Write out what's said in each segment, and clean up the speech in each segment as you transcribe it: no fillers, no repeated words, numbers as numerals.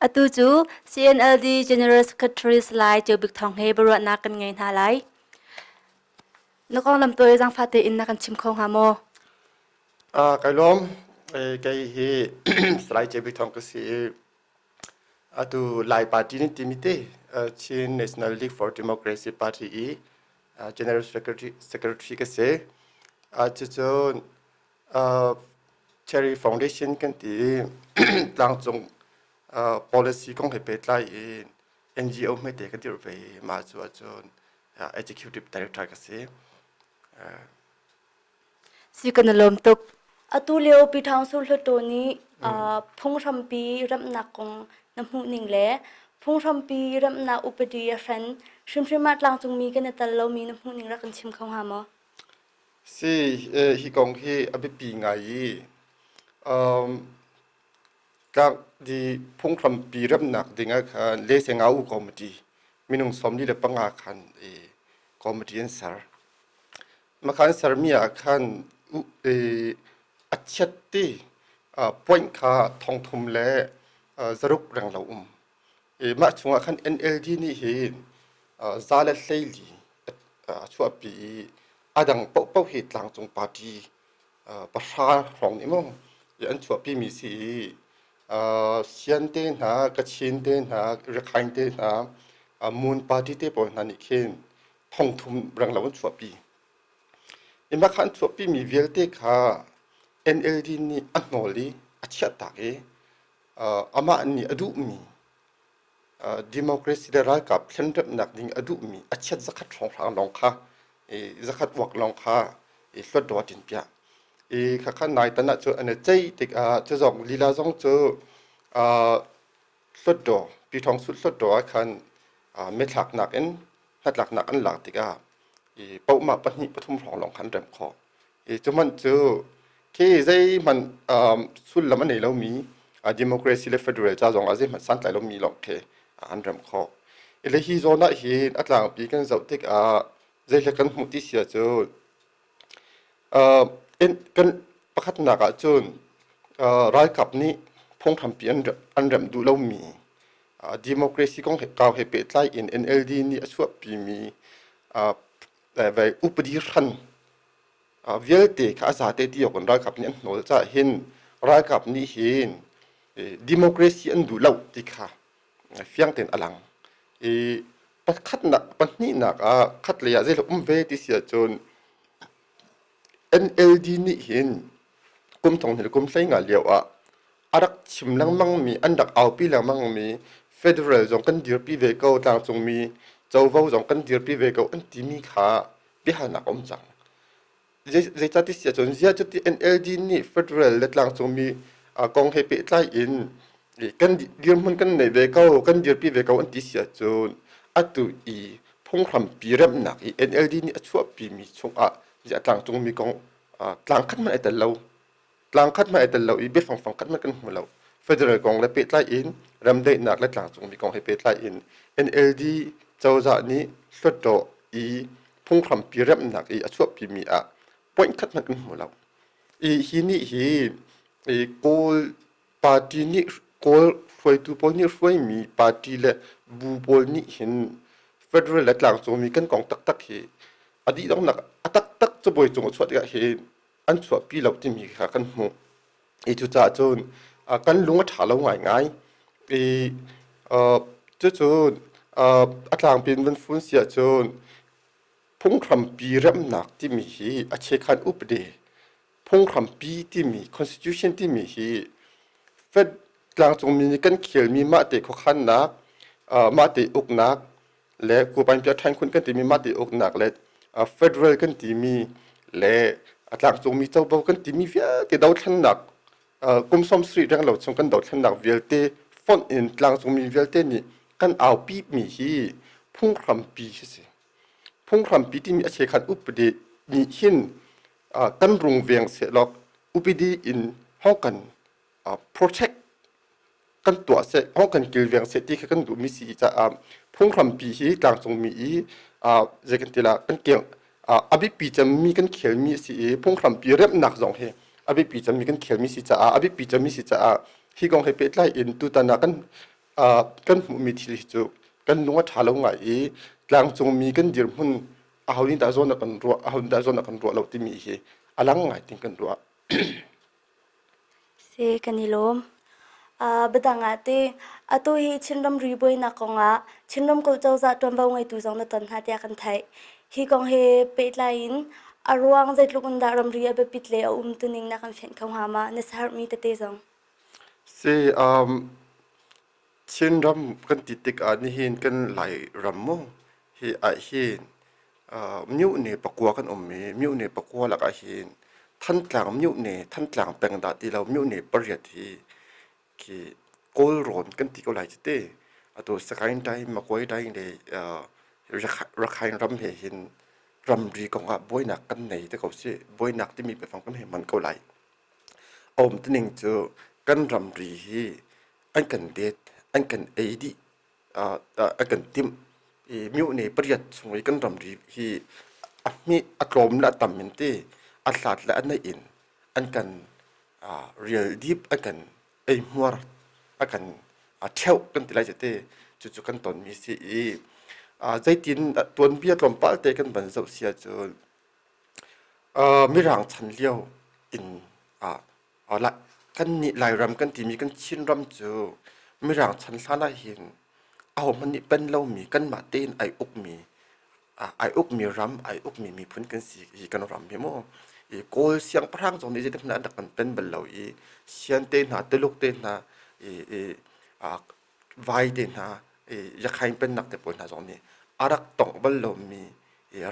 Atu cu CNLD General Secretary Salai Ceu Bik Thawng he biaruahnak kan ngei hna lai. Na konglam tawi zaangfah tein na kan chim kho hnga maw? Kai lawm. Kei hi Salai Ceu Bik Thawng ka si i atu Lai Party nih timi te Chin National League for Democracy Party i General Secretary ka si. Cucun Cherry Foundation kan ti i tlangcung policy kong he pehtlai in NGO hmete ka dirh ve i mah cu ahcun executive director ka si. Si kan i lawm tuk. Atu lio Pyithawngsu Hluttaw nih phunghrampi remhnak kong na hmuhning le phunghrampi remhnak upadi a hren hrimhrim ah tlangcungmi kan i tel lomi na hmuhning rak kan chim kho hnga maw? Si, hi kong hi a biapi ngai i tlak di phunghrampi remnak ding ah khan Lesenga U Committee minung 45 khan committee an ser. Mah an sermi ah khan a chiat ti point kha thongthum le zaruk renglo um. Mah chungah khan NLD nih hin za le 14 a chuahpi i a dang paohpaoh hi tlangcung party 9 hrawng nih maw an chuahpimi si i Sian te hna, Kachin te hna, Rakhine te hna, Moon party te pawl hna nih khin thongthum renglo an chuahpi. I mah kha an chuahpimi vialte kha NLD nih a hnawl i a chiahtak i amah nih a duhmi democracy le ralkap thlenremhnak ding a duhmi a chiat zakhat hrawnghrang lawng kha zakhat uak lawng kha i hluatdaw a ṭinpiah. I khakha nai tan ahcun an i ceih tikah cu zong lila zong cu hluatdaw Pyithawng Sut hluatdaw ah khan mithlaknak in hnatlaknak an lak tikah i pohmah pahnih pathum hrawng lawng khan rem khawh. I cu hmanh cu khi zeihmanh sullam a nei lomi democracy le federal ca zong ah zeihmanh santlai lomi lawng khi an rem khawh. I le hi zawn ah hin a tlangpi kan zoh tikah zeihlek kan hmuh ti si ahcun Kan pakhatnak ahcun ralkap nih phunghrampi an remh duh lomi democracy kong kau he pehtlai in NLD nih a chuahpimi upadi hran vialte kha a zate ti awk in ralkap nih an hnawl caah hin ralkap nih hin democracy an duh lo ti kha fiang tein a lang. I pakhatnak pahnihnak ah khatlei ah zeitluk um ve ti si ahcun NLD nih hin kum thong hnih le kum 15 lio ah a rak chim lengmangmi an rak aupi lengmangmi federal zong kan dirpi ve ko tlangcungmi covo zong kan dirpi ve ko an timi kha biahalnak a um cang. Zeicah si ahcun ziah cuti NLD nih federal le tlangcungmi kong he pehtlai in kan dirhmun kan nei ve ko, kan dirpi ve ko an ti si ahcun atu i phunghrampi remhnak i NLD nih a chuahpimi chungah ziah tlangcungmi kong tlang khat hmanh ai tel lo. Tlang khat hmanh ai tel lo i biafang fang khat hmanh kan hmu lo. Federal kong le pehtlai in remdaihnak le tlangcungmi kong he pehtlai in NLD cozah nih hluttaw i phunghrampi remhnak i a chuahpimi ah point khat hmanh kan hmu lo. I hi nih hi i Kawl party nih Kawl hruaitu pawl nih hruaimi party le bu pawl nih hin federal le tlangcungmi kan kong taktak hi a dih donghnak a taktak cabuai cung a chuah tikah hin an chuahpi lo timi kha kan hmuh. I cucaah cun kan lung a ṭha lo ngaingai. I cucun a tlangpi in van fun si ahcun phunghrampi remnak timi hi a chekhan upadi phunghrampi timi constitution timi hi Fed tlangcungmi nih kan khelmi mahte khuakhannak mahte uknak le Kupainpia ṭhankhun kan timi mahte uknak le federal kan timi le a tlangcungmi covo kan timi vialte dothlennak kum 70 renglo chung kan dothlennak vialte fonh in tlangcungmi vialte nih kan aupi mi hi phunghrampi hi si. Phunghrampi timi a chekhat upadi nih hin kan rungveng sehlaw upadi in hong kan protect kan tuah seh, hong kan kilveng seh ti kha kan duhmi si caah phunghrampi hi tlangcungmi i zei kan ti la kan keng a biapi cemmi kan khelmi a si i phunghrampi remhnak zong hi a biapi cemmi kan khelmi si caah a biapi cemmi si caah hi kong he pehtlai in tutan ah kan. Kan hmuhmi thil hi cu kan lung a ṭha lo ngai i tlangcungmi kan dirhmun aho nih dah zawn a kan ruah, aho nih dah zawn a kan ruah lo timi hi a lang ngai tin kan ruah. Si, kan i lawm. Biadang ah ti, atu hi Chin ramri buainak kongah Chin ramkulh cozah ṭuanvo ngeitu zong na ton hna tiah kan theih. Hi kong he pehtlai in a ruang zeitluk in dah ramri a biapit le a umtuning na kan fianh kho hnga ma? Na siaherhmi tete zong. Si, Chinram kan ti tikah nihin kan Lairam mu hi ahhin myone pakua kan um i myone pakua lakah hin Thantlang myone Thantlang peng dah ti lo myone pariat hi khi Kawlrawn kan ti ko lai cu ti. Atu Sagaing Daing, Magway Daing le Rakhine ram he hin ramri kongah buainak kan nei te ko si. Buainak timi biafang kan hei hman ko lai. A um tining cu kan ramri hi an kan det, an kan ei dih, an kan timh i myone pariat chung i kan ramri hi a hmeh a tlawm le a tam in ti a hlat le a naih in an kan rial dip, an kan eihmuar, a kan ṭheuh kan ti lai cu ti. Cucu kan tonmi si i zeitin tuanbia tlawmpal te kan van zoh si ahcun Mirang chan lio in kannih Lairam kan timi kan Chinram cu Mirang chan hlan ahhin ahohmanh nih pen lomi kanmah tein ai ukmi ai ukmi ram ai ukmi miphun kan si hi kan ram hi mu. I Kawl siangpahrang zong nih zeiti hmanh an rak kan pen bal lo i Sian te hna, Tuluk te hna, i Vai te hna, i Yakhain pennak te pawl hna zong nih a rak tongh bal lomi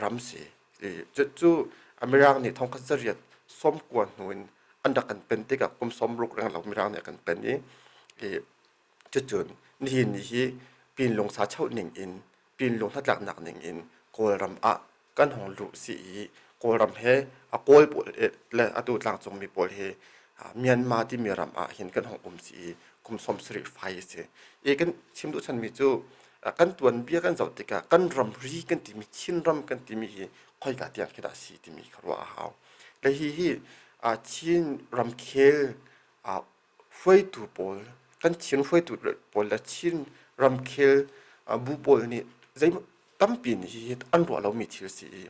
ram si. Cucu Mirang nih thongkhat zariat sawmkua hnu in an rak kan pen tikah kum sawmruk renglo Mirang nih a kan pen i cucun nihin ni hi Pinlung sa choh ning in Pinlung hnatlaknak ning in Kawlram ah kan hung luh si i Kawlram he a Kawl pawl le atu tlangcungmi pawl he Myanmar timi ram ah hin kan hung um si i kum 70 fai a si. I kan chim duh chanmi cu kan tuanbia kan zoh tikah kan ramri kan timi Chinram kan timi hi khoika tiang khi dah si timi kha ruah a hau. Le hi hi Chin ramkhel hruaitu pawl kan Chin hruaitu pawl le Chin ramkhel bu pawl nih zei tampi nih hihi an ruah lomi thil si i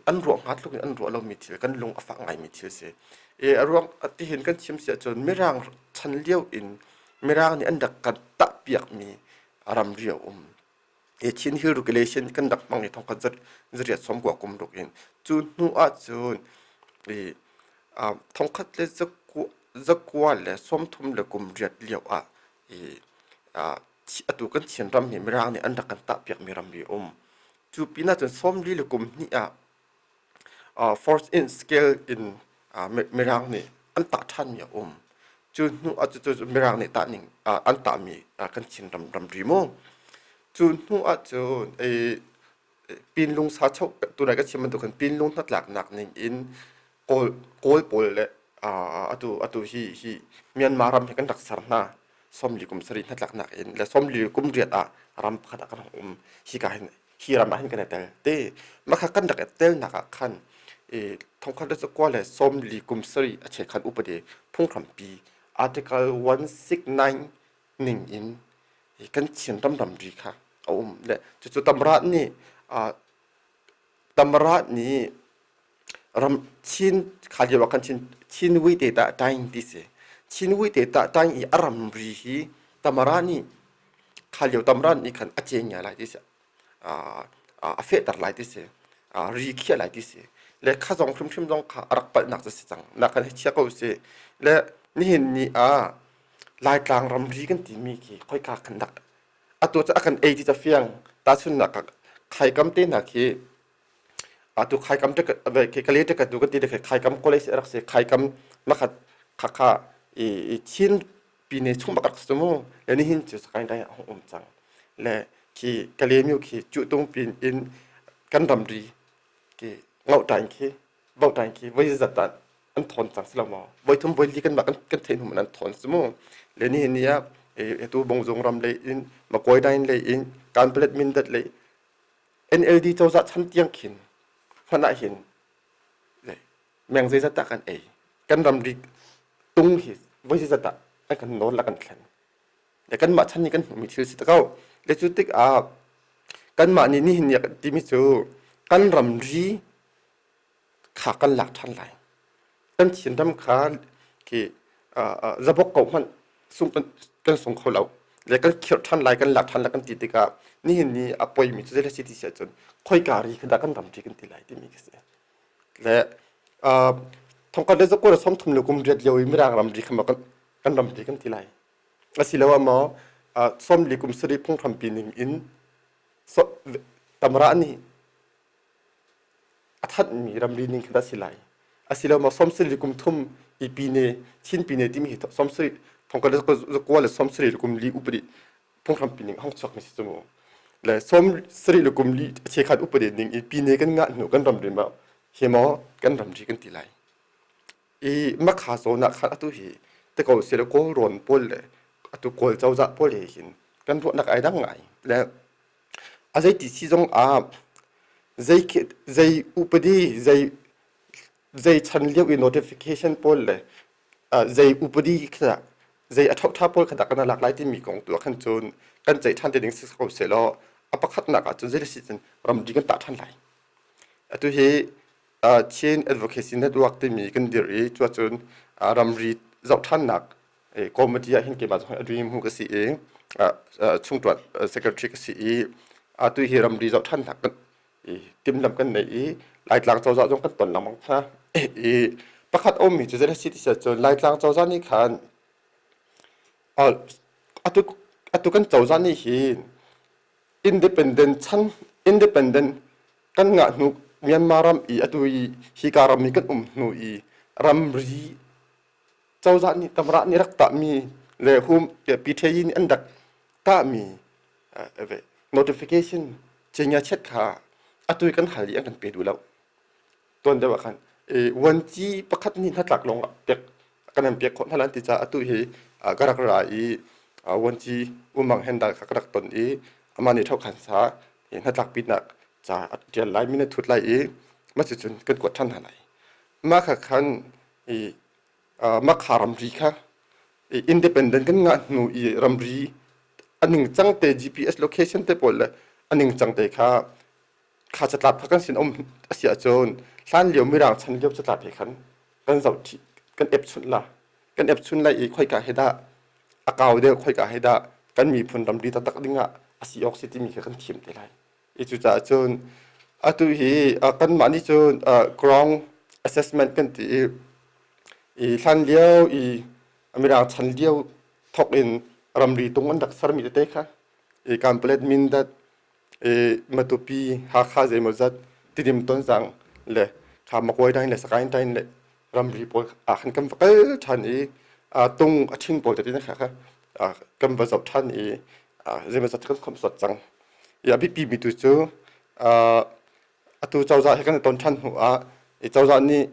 an ruah hnga tluk in an ruah lomi thil kan lung a fak ngaimi thil si. I a ruang tihin kan chim si ahcun Mirang chan lio in Mirang nih an rak kan tahpiakmi ramri a um. Hi Chin Hill Regulation kan rak hmang i thongkhat zariat sawmkua kum ruk in cu hnu ahcun i thongkhat le zakua le sawmthum le kum riat lio ah i atu kan Chin ram hi Mirang nih an rak kan tahpiakmi ramri a um. Cu pinah cun sawmli le kum hnih ah force in scale in Mirang nih an tah ṭhanmi a um. Cu hnu ah cu Mirang nih tahning an tahmi kan Chin ram ramri mu. Cu hnu ah cun Pinlung sa choh tunai ka chim bantuk khan Pinlung hnatlaknak ning in Kawl Kawl pawl le atu atu hi hi Myanmar ram hi kan rak ser hna. Sawmli kum sarih hnatlaknak in le sawmli kum riat ah ram pakhat ah kan hung um. Hika hin hi ram ah hin kan i tel te. Mah kan rak i telnak ah khan i thongkhat le zakua le sawmli kum sarih a chekhan upadi phunghrampi Article 169 ning in kan Chin ram ramri kha a um le cucu Tamrat nih Tamrat nih ram Chin kha lio ah khan Chin Chin Wui te tah taing ti si Chin Wui te tah taing i a ramri hi Tamara nih kha lio Tamara nih khan a ceng ngai lai ti si a fehter lai ti si ri khiah lai ti si le kha zong hrimhrim zong kha a rak palhnak cu si cang nak kan chia ko si le nihin ni ah Laitlang ramri kan timi khi khoika khan dak atu cu a kan ei ti ca fiang tahchunnak khaikam te hna khi Atu khaikam te khi kale te ka tu kan ti te khaikam college rak si khaikam makhat khakha i Chin pine chung bak rak si mu le nihin cu sakain dai a um cang le khi kale myu khi cu tung pin in kan ramri ki ngau tain khi bau tain khi voi zat dan an thawn cang si lo maw voi thum voi li kan kan kan theih hnu an thawn si mu le nihin ni ah atu bongzung ram lei in makoi dain lei in kanpalet mindat lei NLD cozah chan tiang khin hmanh ah hin meng zeizat dah kan ei kan ramri tung hi voi zeizat dah an kan nawl a kan thlen. Le kanmah chan nih kan hmuhmi thil si ta ko. Le cu tikah kanmah nih nihin ni ah timi cu kan ramri kha kan lak ṭhan lai. Kan Chinram kha khi zabok ko hmanh sung kan sung kho lo. Le kan khirh ṭhan lai, kan lak ṭhan lai kan ti tikah nihin ni a poimi cu zei si ti si ahcun khoika ri kha dah kan ramri kan ti lai timi khi si. Le thongkhat le zakua le 30 le kum riat lio i Mirang ramri kha maw kan ramri kan ti lai. Asiloah maw 40 kum sarih phunghrampi ning in Tamra nih a thanhmi ramri ning kha dah si lai asiloah sawmsarih kum thum i pine Chin pine timi hi sawmsarih thongkhat le zakua le sawmsarih le kum li upadi phunghrampi ning hong chuakmi si cu mu le sawmsarih le kum li a chekhat upadi ning i pine kan ngah hnu kan ramri ma hi maw kan ramri kan ti lai i makha zawn ah khan atu hi te ko si le kawl rawn pawl le atu kawl cozah pawl he hin kan ruahnak ai dang ngai le A zeiti si zongah zei upadi zei chan lio i notification pawl le zei upadi kha zei a ṭhoṭha pawl kha dah kan lak lai timi kong tu ah khan cun kan ceih ṭhan te ding si ko sehlaw a pakhatnak ah cun zei si cun ramri kan tah ṭhan lai. Atu hi Chin Advocacy Network timi kan dirh i cuacun ramri zoh ṭhannak committee ah hin keimah zong hi a dream hu ka si i chungṭuan secretary ka si i atu hi ramri zoh ṭhannak kan timhlamh kan nei i Laitlang cozah zong kan ton lengmang hna i pakhat a ummi cu zei si ti cun Laitlang cozah nih khan atu atu kan cozah nih hin independent chan independent kan ngah hnu Myanmar ram i atu i hika ram i kan um hnu i ramri cozah nih tamrah nih rak tahmi le hum PTA nih an rak tahmi notification cengya chet kha atu kan hal i an kan pe duh lo tuan deuh ah khan vuanci pakhat nih hnatlak lawng ah pek kan an pek khawh hna lan ti caah atu hi ka rak ra i vuanci umang hendal kha ka rak ton i amah nih thokhan sa hnatlak pinak ca a ṭial lai min a thut lai i mah cucun kan kuat ṭhan hna lai mah kha khan i Makha ramri kha independent kan ngah hnu i ramri a ningcang te GPS location te pawl le a ningcang te kha kha catlap kha kan sin um a si ahcun hlan lio mirang chan lio catlap he khan kan zoh kan epchun la kan epchun lai i khoika he dah a kau deuh khoika he dah kan miphun ramri taktak ding ah a si awk si timi kha kan thiam te lai. I cucaah cun atu hi kanmah nih cun ground assessment kan ti i i hlan lio i Mirang chan lio thawk in ramri tung an rak sermi tete kha i Kanpalet Mindat i Matupi Hakha zeimawzat Tidim Tonzang le kha Magway Dain le Sagaing Dain le ramri pawl ah khan kan va kal ṭhan i tung a ṭhing pawl tete kha kha kan va zoh ṭhan i zeimawzat kan khawmhsuat cang. I a biapimi tu cu atu cozah he kan i ton ṭhan hnu ah i cozah nih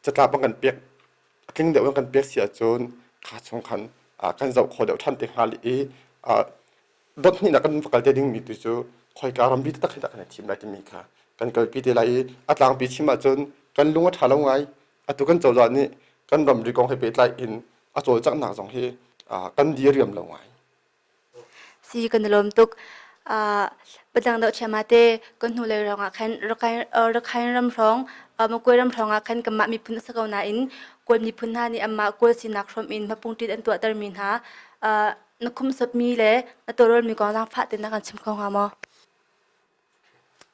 catlap an kan pek a tling deuh in kan pek si ahcun kha chung khan kan zoh khawh deuh ṭhan te hnga i dot hnihnak kan va kal te dingmi tu cu khoika ramri taktak hi dah kan i thim lai timi kha kan kalpi te lai i a tlangpi chim ahcun kan lung a ṭha lo ngai atu kan cozah nih kan ramri kong he pehtlai in a cawlcanghnak zong hi kan diriam lo ngai. Si kan i lawm tuk. Padang deuh ṭhiam te kan hnulei ruangah khan Rakhine ram hrawng Makwe ram hrawng ah khan kanmah miphun a si ko nain Kawl miphun hna nih anmah Kawl sinak hrawm in hmapungṭin an tuahtermi hna na khumsapmi le na tawlrelmi kong zaangfah tein na kan chim kho hnga maw?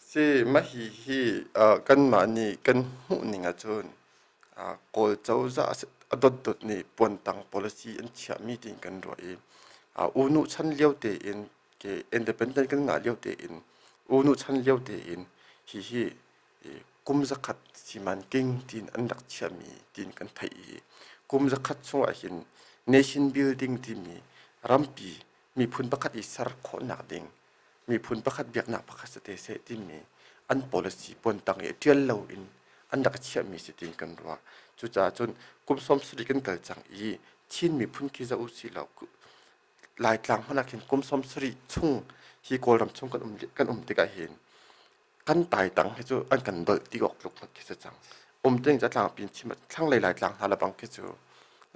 Si, mah hihi kanmah nih kan hmuhning ahcun Kawl cozah a dotdot nih puantang policy an chiahmi tiin kan ruah i U Nu chan lio tein independent kan ngah lio tein U Nu chan lio tein hihi kum zakhat simanking tiin an rak chiahmi tiin kan theih i kum zakhat chungah hin nation building timi rampi miphun pakhat i ser khawhnak ding miphun pakhat biaknak pakhat si te seh timi an policy puantang i ṭial loin an rak chiahmi si tiin kan ruah. Cucaah cun kum 70 kan kal cang i Chin miphun khi zoh usih law Laitlang hmanh ah khin kum 70 chung hi Kawlram chung kan um tikah hin kan taitang hi cu an kan dolh ti awk tluk hmanh khi si cang. Umtuning cu a tlangpi in chim thlanglei Laitlang hna lebang khi cu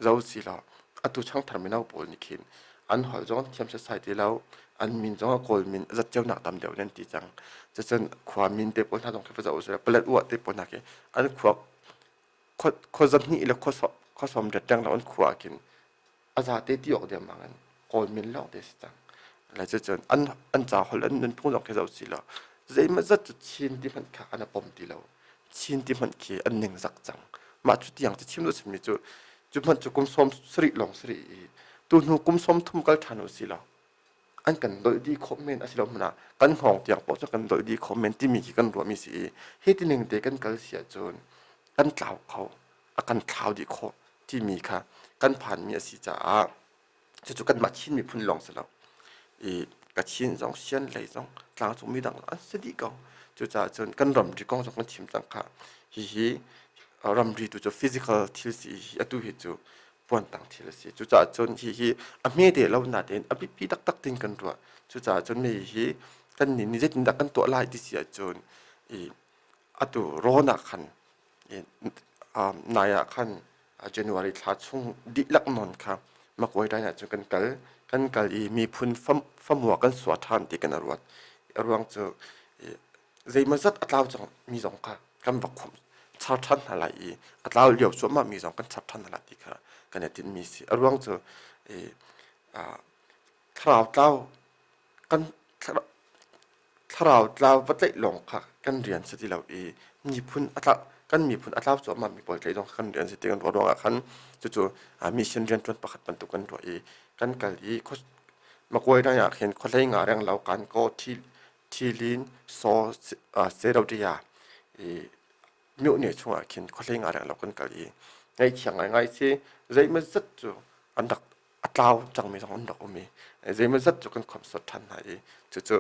zo si law atu changthar mino pawl nih khin. An holh zong an thiam setsai ti lo. An min zong a Kawl min a zatceunak tam deuh in an ti cang. Cucun khua min te pawl hna zong khi va zoh usih Palet uah te pawl hna khi an khua khua zahnih le khua sawm riat lenglo an khua ah khin a zate ti awk dengmang in Kawl min lawng te si cang. Le cucun an an ca holh an nunphung zong khi zoh si law zeimaw zat cu Chin ti hmanh kha an i pom ti lo. Chin ti hmanh khi an ningzak cang. Mah cu tiang cu chim duh chimmi cu cu hmanh cu kum 70 lawng si rih i tu hnu kum 30 kal ṭhan u si law an kan dolh dih khawh men a si lo hmanh ah kan hngawng tiang paoh cu kan dolh dih khawh men timi khi kan ruahmi si i hi ti ning te kan kal si ahcun kan tlau kho a kan thlau dih khawh timi kha kan phanmi a si caah cucu kanmah Chin miphun lawng si lo i Kachin zong Sian lei zong tlangcung mi dang an si dih ko. Cucaah cun kan ramri kong zong kan chim cang kha. Hihi ramri tu cu physical thil si hi atu hi cu puantang thil a si. Cucaah cun hihi a hmete lo natein a biapi taktak tin kan ruah. Cucaah cun mi hi kan nih nih zeitindah kan tuah lai ti si ahcun i atu rawn ah khan Nai ah khan January thla chung dihlak nawn kha Magway ah cun kan kal. Kan kal i miphun famua kan sua ṭhan ti kan i ruat. A ruang cu zeimawzat a tlau cangmi zong kha kan va khawmh char ṭhan hna lai i a tlau lio cuahmahmi zong kan char ṭhan hna lai ti kha kan i tinhmi a si. A ruang cu thlarau tlau kan Thlarau tlau va tlaih lawng kha kan rian si ti lo i miphun a tlau kan miphun a tlau cuahmahmi pawl tlaih zong kha kan rian si ti kan ruah ruangah khan cucu mission rianṭuan pakhat bantuk kan ruah i kan kal i Makuai rai ah khin khuahlei nga renglo kan kaw Thilin Saw Serodia i myohne chungah khin khuahlei nga renglo kan kal i ngaihchia ngaingai si zeimawzat cu an rak a tlau cangmi zong an rak um i zeimawzat cu kan khawmhsuat ṭhan hna i cucu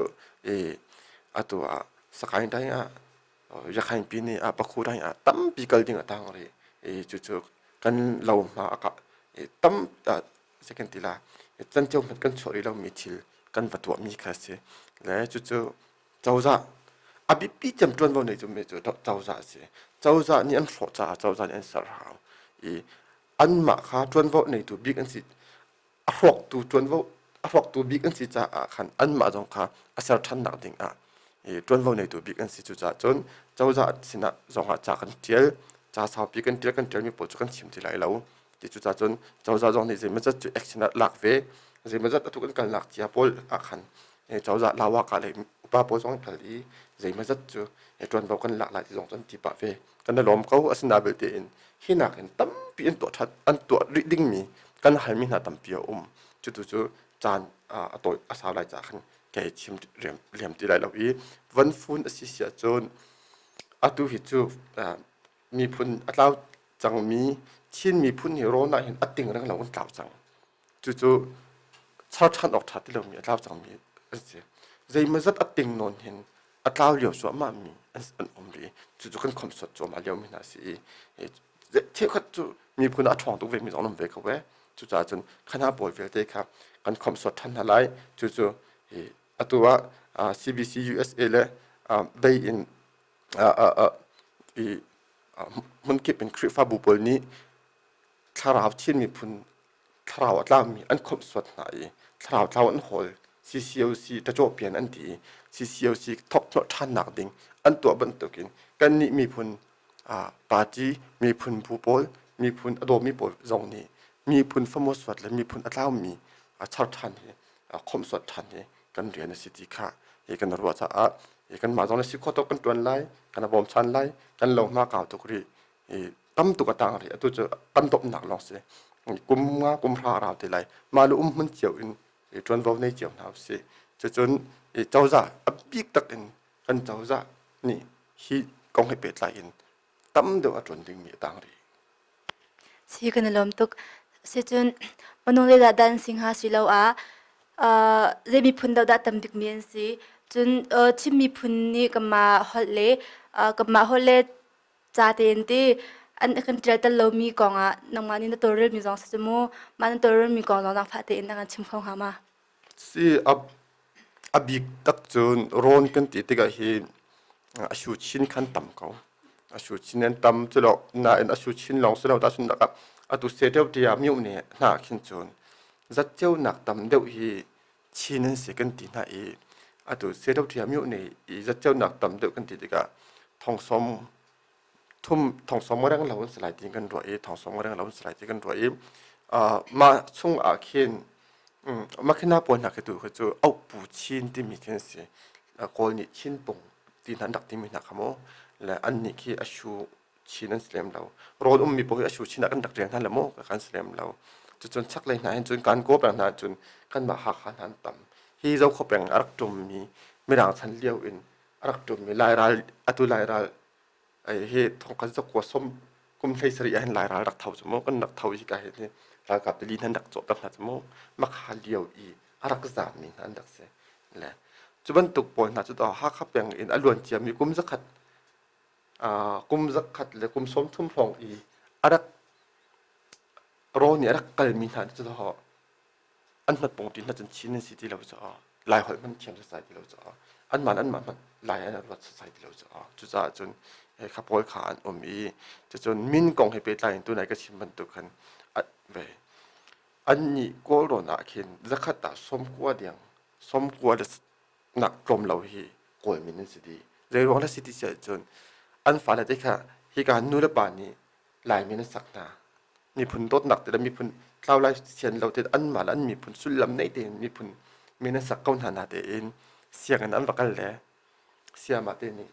i atu ah Sakaing dai ah Yakhaing pine ah Pakhu dai ah tampi kal ding a tang rih i cucu kan lo hma a kah i tam second ti la canceo hmanh kan chuah rih lomi thil kan va tuahmi kha a si le cucu cozah a biapi cem ṭuanvo nei cumi cu cozah a si. Cozah nih an hrawh caah cozah nih an ser hau i anmah kha ṭuanvo neitu bik an si. A hrawktu ṭuanvo a hrawktu bik an si caah khan anmah zong kha a ser ṭhannak ding ah ṭuanvo neitu bik an si. Cucaah cun cozah sinah zongah ca kan ṭial, ca saupi kan ṭial, kan ṭialmi pawl cu kan chim ti lai lo. Ti cucaah cun cozah zong nih zeimawzat cu action ah lak ve, zeimawzat atu kan kalnak cia pawl ah khan cozah lawaka le upa pawl zong an kal i zeimawzat cu ṭuanvo kan lak lai ti zong cu an ti pah ve. Kan i lawm ko. Asinain belte in hi nakin tampi an tuah ṭhan an tuah rih dingmi kan halmi hna tampi a um. Cutu cu caan a tawi a sau lai caah khan kei chim liam ti lai lo i van fun a si si ahcun atu hi cu miphun a tlau cangmi Chin miphun hi rawn ah hin a ting reng lo kan tlau cang. Cucu char ṭhan awk ṭha ti lomi a tlau cangmi an si. Zeimawzat a ting nawn hin a tlau lio cuahmahmi an um rih. Cucu kan khawmhsuat cuahmah liomi hna a si i cheukhat cu miphun ah a ṭhawng tuk vemi zong an um ve ko ee. Cucaah cun kha hna pawl vialte kha kan khawmhsuat ṭhan hna lai. Cucu atu ah CBC USA le bei in i hmunkip in Khrihfabu pawl nih thlarau Chin miphun thlarau a tlaumi an khawmhsuat hna i thlarau tlau an hawl CCOC ṭacawhpian an ti i CCOC thawkhnawh ṭhannak ding an tuah bantukin kannih miphun party miphun bu pawl miphun a dawmi pawl zong nih miphun famuasuat le miphun a tlaumi char ṭhan hi khawmhsuat ṭhan hi kan rian a si ti kha hi kan ruah caah kanmah zong le si khawh tawk kan ṭuan lai kan bawmchan lai kan lo hma kau tuk rih i tam tuk a tang rih atu cu kan dawpnak lawng si kum nga kum hra a rau te lai mah le um hmun cio in ṭuanvo nei cio hna usih cucun cozah a bik tak in kan cozah nih hi kong he pehtlai in tam deuh a ṭuan dingmi a tang rih. Si kan i lawm tuk. Sicun minung zeidah dah an si hnga siloah zei miphun deuh dah tam bikmi an si. Cun Chin miphun nih kanmah holh le kanmah holh le ca tein ti an kan ṭial tel lomi kong ah nangmah nih na tawlrelmi zong si cu mu mah na tawlrelmi kong zong zaangfah tein na kan chim kho hnga ma? Si a bik tak cun rawn kan ti tikah hi a su chin khan tam ko. A su chin an tam cu lo nain a su chin lawng si lo tahchunhnak ah atu seteo tiah mioh ne hna khin cun. Zatceunak tam deuh hi Chin an si kan ti hna i atu Sedothia myohne i zatceunak tam deuh kan ti tikah thongsawm thum thongsawm reng lo an si lai ti kan ruah i thongsawm reng lo an si lai ti kan ruah i mah chung ah khin makhina pawl hna khi tu khi cu auhpu Chin timi khi an si. Kawl nih Chin pung ti hna an rak timi hna kha mu le annih khi a shu chin an si lem lo. Rawl ummi paoh hi a su chin ah kan rak rial hna le maw kan si lem lo. Cucun chaklei hna hin cun kan kaw peng hna cun kanmah Hakha hna an tam. Hi Zokhua peng a rak ṭummi Mirang chan lio in a rak ṭummi Lairal atu Lairal hi thongkhat zakua som kum hlei sarih ah hin Lairal rak tho cu mu kan rak tho hi ka hi ralkap tili hna rak cawhter hna cu mu makha lio i a rak zaammi hna an rak si. Le cu bantuk pawl hna cu Hakha peng in a luan ciami kum zakhat kum zakhat le kum 30 hrawng i a rak raw nih a rak kalmi hna cu an hmatpung ti hna cun Chin an si ti lo caah Lai holh hmanh thiam sasai ti lo caah anmah anmah hmanh Lai an ruat sasai ti lo caah cucaah cun kha pawl kha an um i cucun min kong he pehtlai in tunai ka chim bantuk khan ve annih Kawlrawn ah khin zakhat ah sawmkua deng sawmkua le nak tlawm lo hi Kawl min an si dih. Zeiruang dah si ti si ahcun an fale te kha hika nu le pa nih Lai min an sak hna. Miphun dawtnak te le miphun tlau lai sian lo te anmah le an miphun sullam nei tein miphun min an sak ko hna na tein sianginn an va kal le siamah te nih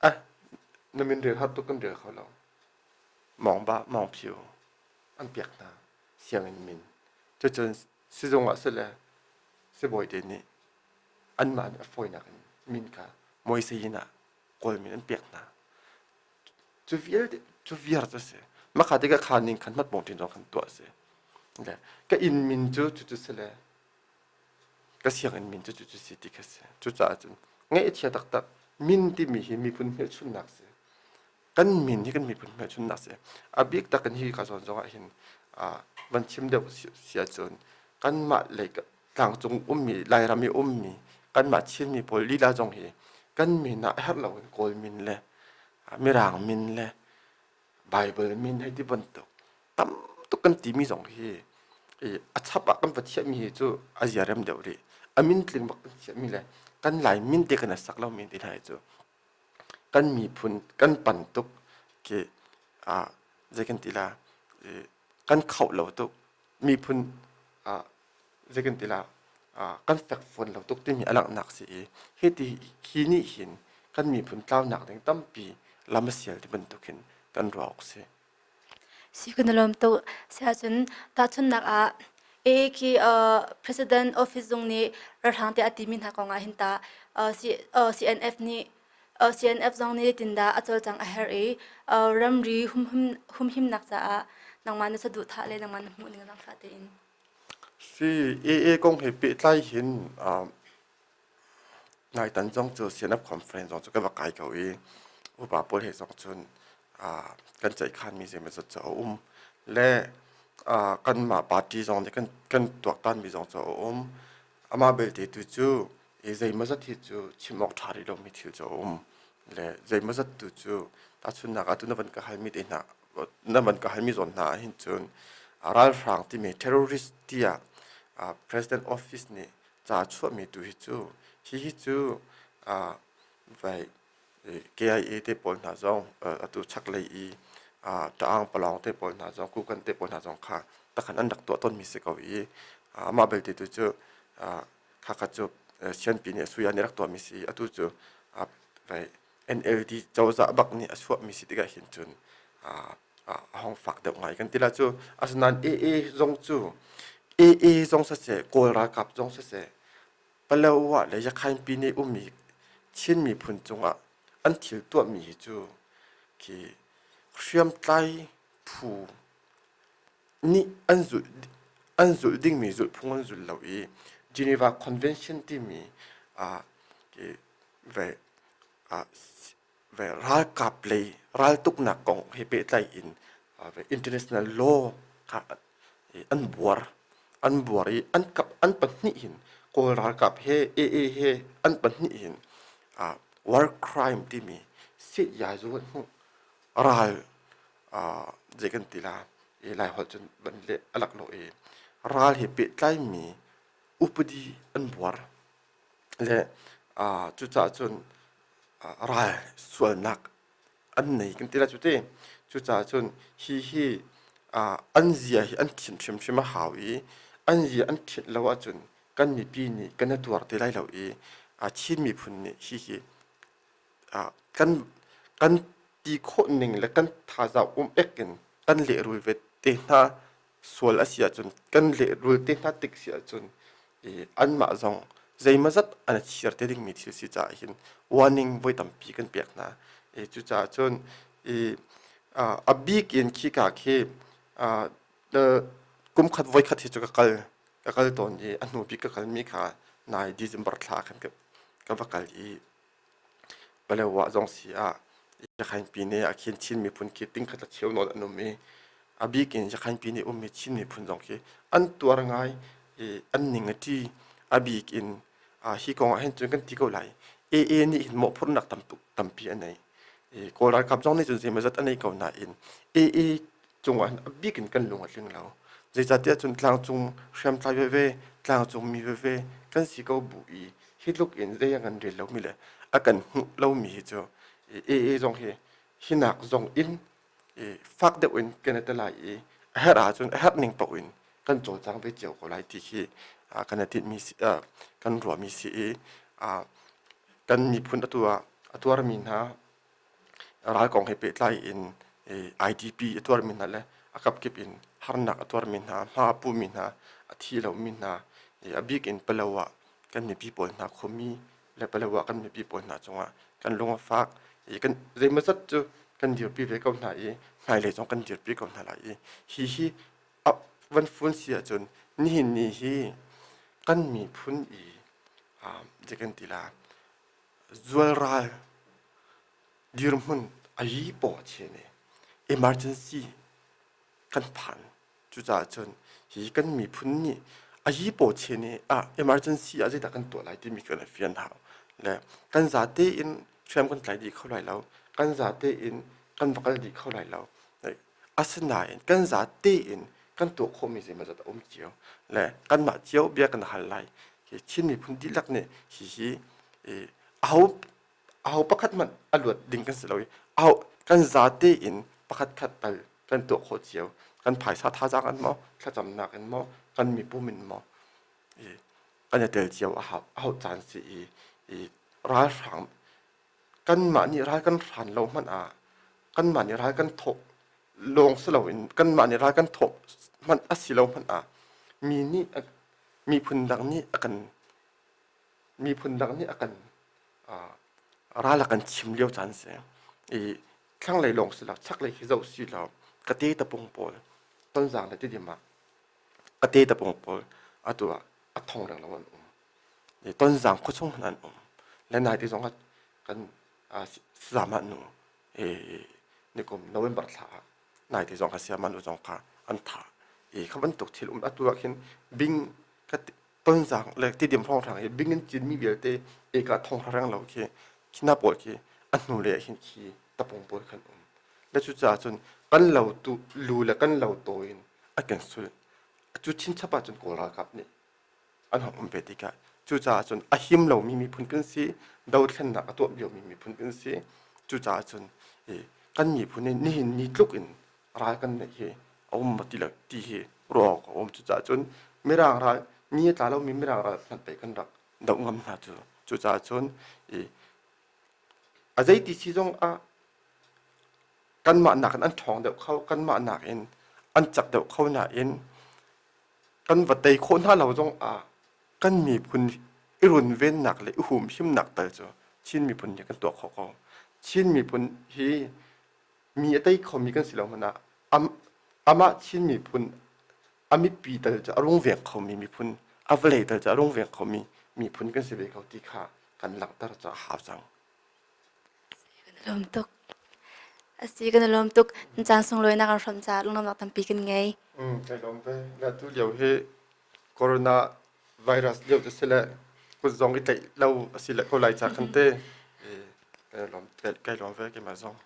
ah na min rel har tuk kan rel kho lo. Mawng ba mawng phio an piak hna sianginn min. Cucun sizung ah sile sibawi te nih anmah nih a fawinak in min kha Moisein ah Kawl min an pek hna. Cu vialte cu viar cu si. Makha tikah kha ning khan hmatpong ṭin zong khan tuah si. Le ka inn min cu cucu si le ka sianginn min cu cucu si ti kha si. Cucaah cun ngaihchia taktak min timi hi miphun hmelchunhnak si. Kan min hi kan miphun hmelchunhnak si. A bik tak in hi ka zawn zongah hin van chim deuh si ahcun kanmah lei tlangcung ummi Lairam i ummi kanmah Chinmi pawl lila zong hi kan min ah herh loin Kawl min le Mirang min le Baibal min hei ti bantuk tam tuk kan timi zong hi a chap ah kan va thiahmi hi cu a zia rem deuh rih. A min tling bak kan thiahmi le kan Lai min te kan i sak lomi te hna hi cu kan miphun kan pan tuk khi zei kan ti la kan khauh lo tuk miphun zei kan ti la kan fekfuan lo tuk timi a langhnak si i hiti hi nih hin kan miphun tlaunak ding tampi lam a sial ti bantuk hin kan ruah awk si. Si kan i lawm tuk. Siahcun tahchunhnak ah AA khi President Office zung nih ralhrang tiah a timi hna kong ah hin tah CNF nih CNF zong nih zeitindah a cawlcangh a herh i ramri humhimnak caah nangmah na saduhthah le nangmah na hmuh ning zangfah tein. Si AA kong he pehtlai hin Naitan zong cu CNF conference zong cu ka va kai ko i upa pawl he zong cun kan ceihkhanmi zeimawzat cu a um. Le kanmah party zong nih kan tuaktanmi zong cu a um. Amah belte tu cu zeimawzat hi cu chim awk ṭha rih lomi thil cu a um. Le zeimawzat tu cu tahchunhnak ah atu na van ka halmi te hna na van ka halmi zawn hna ahhin cun ralhrang timi terrorist tiah President office nih ca chuahmi tu hi cu hihi cu vai KIA te pawl hna zong atu chaklei i Ta'ang Palawng te pawl hna zong Kukan te pawl hna zong kha takhan an rak tuah tawnmi si ko i amah belte tu cu khakha cu Sianpi nih Suya nih rak tuahmi si atu cu vai NLD cozah bak nih a chuahmi si tikah hin cun a hong fak deuh ngai kan ti la cu. Asinain AA zong cu AA zong siseh Kawl ralkap zong siseh Palawa le Yakhain pine ummi Chin miphun cungah an thil tuahmi hi cu khi hriamtlai phu nih an zulh an zulh dingmi zulhphung an zul lo i Geneva Convention timi ve ralkap lei raltuknak kong he pehtlai in international law kha an buar an buar i an kap an pahnih hin Kawl ralkap he AA he an pahnih hin war crime timi sit-yazuan hmuh ral zei kan ti la i Lai holh cun van le a laklawh i. ral he pehtlaimi upadi an buar le cucaah cun ral sualnak an nei kan ti lai cu ti. Cucaah cun hi hi an zia hi an thinh hrimhrim a hau i an zia an thinh lo ahcun kan mipi nih kan i tuar te lai lo i Chin miphun nih hihi kan kan ti khawh ning le kan thazaang um ek in kan lehrul ve te hna sual a si ahcun kan lehrul te hna tik si ahcun i anmah zong zeimawzat an i chir te dingmi thil si caah hin warning voi tampi kan pek hna. I cucaah cun i a bik in khika khi kum khat voi khat hi cu ka kal tawn i a hnu bik ka kalmi kha nai December thla khan ka va kal i Paletwa zong si ah Rakhine Pyine ah khin Chin miphun khi tingkhat le cheu nawn an um i a bik in Rakhine Pyine ummi Chin miphun zong khi an tuar ngai i an ning a ṭi. A bik in hi kong ah hin cun kan ti ko lai. AA nih hin mawhphurhnak tampi a nei. I Kawl ralkap zong nih cun zeimawzat a nei ko nain AA cungah hin a bik in kan lung a tling lo. Zeicahtiah cun tlangcung hriamtlai veve, tlangcung mi veve kan si ko bu i hi tluk in zei a kan rel lomi le a kan hmuh lomi hi cu AA zong hi hinak zong in fak deuh in kan i tel lai i a herh ahcun a herh ning paoh in kan cawlcang ve cio ko lai ti khi kan i tinhmi kan ruahmi si i kan miphun atu ah a tuarmi hna ral kong he pehtlai in IDP a tuarmi hna le a kapkip in harnak a tuarmi hna, hma a pumi hna, a thi lomi hna, a bik in Palaw ah kan mipi pawl hna khuami le Palaw ah kan mipi pawl hna cungah kan lung a fak i kan zeimawzat cu kan dirpi ve ko hna i hmailei zong kan dirpi ko hna lai i hi hi a van fun si ahcun nihin ni hi kan miphun i zei kan ti la zualral dirhmun a yi paw che ne emergency kan phan. Cucaah cun hi kan miphun nih a yi paw che ne ah emergency ah zeidah kan tuah lai timi kan i fian hau. Le kan zate in hriam kan tlai dih kho lai lo. Kan zate in kan va kal dih kho lai lo. Asinain kan zate in kan tuah khawhmi zeimawzat a um cio. Le kanmah cio bia kan hal lai. Hi Chin miphun dihlak nih hihi aho aho pakhat hmanh a luat ding kan si lo i aho kan zate in pakhat khat tal kan tuah khawh cio. Kan phaisa thazaang in maw, thlacamnak in maw, kan mipum in maw kan i tel cio a hau a hauh caan si i ralhrang kanmah nih ral kan hran lo hmanh ah kanmah nih ral kan thawh lawng si loin kanmah nih ral kan thawh hmanh a si lo hmanh ah mi nih miphun dang nih a kan miphun dang nih a kan ral a kan chim lio caan si i thlanglei lawng si lo chaklei khi zoh si lo kate tapung pawl tonzang le tidim ah kate tapung pawl atu ah a thong reng lo an um Tonzang khuachung hmanh an um. Le naite zong ah kan sayamah nu nikum November thla ah naite zong kha sayamah nu zong kha an thah. I kha bantuk thil um atu ah khin bing ka Tonzang le Tidim hrawnghrang hi bing in cinmi vialte eka thong reng lo khi khi na pawl khi a hnu le hin khi tapung pawl khan um. Le cucaah cun kan lo tu lu le kan lo taw in a kan sulh. Cu chinchap ah cun Kawl ralkap nih an hung um ve tikah cucaah cun a him lomi miphun kan si, dothlennak a tuah liomi miphun kan si. Cucaah cun kan miphun hi nihin ni tluk in ral kan neih hi a um ti lo ti hi ruah awk a um. Cucaah cun Mirang ral ni a tla lomi Mirang ral hmanh pei kan rak doh ngam hna cu. Cucaah cun a zeiti si zong ah kanmah nakin an ṭhawng deuh kho, kanmah nakin an cak deuh kho nain kan va tei khawh hna lo zong ah kan miphun i runvennak le i humhimnak tal cu Chin miphun nih kan tuah khawh ko. Chin miphun hi mi a tei khomi kan si lo hmanh ah amah Chin miphun a mipi tal cu a rungveng khomi miphun, a vawlei tal cu a rungveng khomi miphun kan si ve ko ti kha kan langhter cu a hau cang. Kan i lawm tuk. Asi kan i lawm tuk. Nan caan sunglawi na kan hrawmh caah lunglawmhnak tampi kan ngei. Kai lawm ve. Na tu lio hi corona virus lio te si le kut zong i tlaih lo a si le ko lai ca khan te. Kai lawm kai lawm ve keimah zong.